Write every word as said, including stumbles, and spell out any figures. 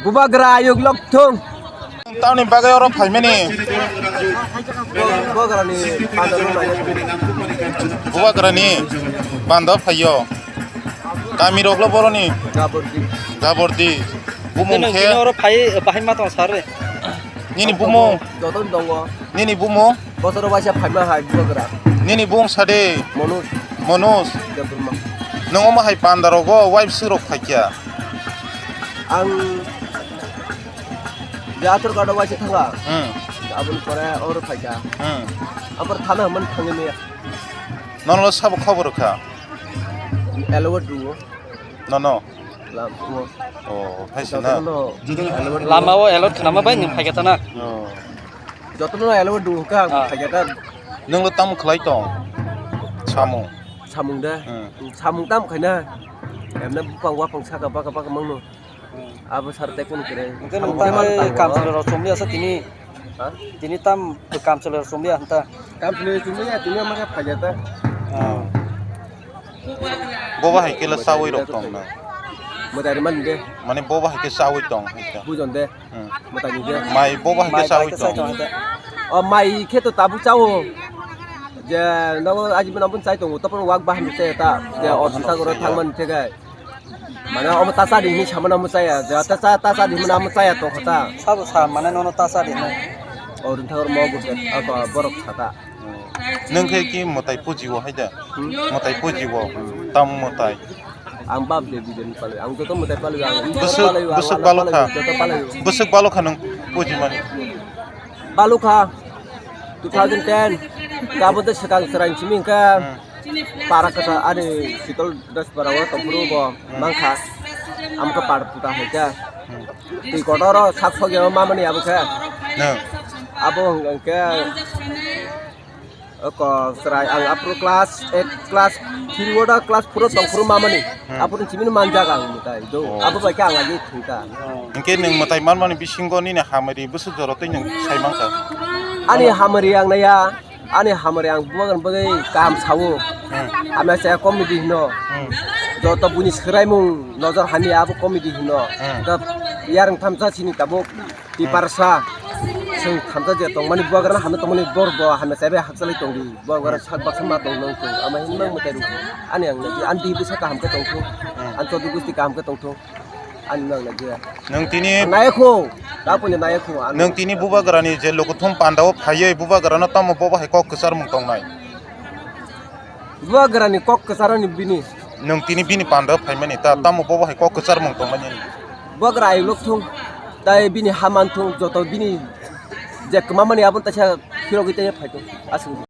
Bubagra ayuk lok thung. Tamni bagwi oro phaimani? Bubagrani panda rok nai. Bubagrani panda phaiyo. Kami rok lo boroni? Gabordi. Gabordi. Bumung khe? Oro phai bahai ma tong sar re. Nini bumung? Joton tongo. Nini bumung? Bosoro waisa phaima hai Bubagra. Nini bumung sade? Manoj. Manoj. Debbarma. Nung omo hai panda rogo wife sirok phaikya? Ang je Athor Gada waisa thanga. Hmm. Aboni pore oro phaikya. Hmm. Abor thana hwnmani thangwi maya. Nono sabo khobor kha? Elewat dungo. Nono? Lam-, o. O, hai se na? Jotono elewat dungo. Lama o elewat khnama bai nwng phaikya tana? O. Jotono elewat dungo kha, ah, phaikya ta. Nwng lo tamo khlai tong? Samung. Samung da? Hmm. Samung tamo khaina? Emne bupang wapang saka baka baka mangno. Hmm. Abo sar tei kunu kwrwi. Hwnkhe nwng tamo kamchwlwi rok chumli asa tini? Ha? Tini tam kamchwlwi rok chumli asa ta? Kamchwlwi chumli ya, tini ama khe phaikya ta. Ah. Bobo hai khe le chawi rok tong na? Mwtai rwmani de. Mane bobo hai khe chawi tong hai khe? Bujon de. Hmm. Mwtai ni de. Mai bobo hai khe chawi tong? O mai khe to tabuk chawo. Je nogo aji bwna bun chai tongo, topor wak bahan se ta. Je o sita goro thangmani theke. Mane omo ta cha di hinwi samano omo chaya. Je ta cha, ta cha di hinwi omo chaya tongkha ta. Sabo sa mane nono ta cha di hinwi. O rinthagor mo gurkhe ako borok sata. Nwng khe ki mwtai puji o hai da? Hmm? Mwtai puji o. Tam mwtai. Ang bab de biden palwi. Ang joto mwtai palwi ang. Bwswk, bwswk balo kha. Joto palwi. Bwswk balo kha nwng puji mani. Balo kha. Two thousand ten. Tabuk de swkang chwrai simi hwnkhe. Hmm. Para kasa ani Sitol Daspara o tongphuru bo mangkha. Amkha par puta hai khe. Twi kotor o sak sok ya mamani abo khe. No. Abo hwnkhe ko chwrai ang aphuru class eight, class three o da class four o tongphuru mamani. Hmm. Aphuru chimino manjak ang mutai do. Oh. Abo bai khe ang agi thungta. Hwnkhe nwng mwtai manmani bisingo nini hamari bwswk jora twi nwng sai mankha? Ani hamari ang naiya. Ani hamari ang bubagrani bagwi kaham sao. Hmm. Hamya saya comedy hino. Hmm. Joto buini swraimung nojor hamya abo comedy hino. Hmm. Hwnkhe yarwng thamsa sini tabuk tiparsa. Hmm. Chwng thamsa je tongmani bubagrano hamya tongmani bor bo hamya saya bai hakchalai tongdi. Bubagra hmm sak baksa ma tong nang tong. Ama hini mang mwtai rw. Ani ang nai, ani dihi bwsa kaham khe tongthung. Hmm. Ani chodi gusti kaham khe tongthung. Ani nang nai je. Nwng tini nai kho, ta puni nai kho, nwng tini bubagrani je lokothum panda o phaiwi bubagrano tamo bobo hai kok kwcharmung tongnai? Bubagrani kok kwcharani bini. Nwng tini bini panda o phaimani ta, hmm, tamo bobo hai kok kwcharmung tongnai nini? Bubagra ai lokthung, tai bini ha manthung, joto bini je kwmamani aboni taisa phirogwi tei phaithung, aswk.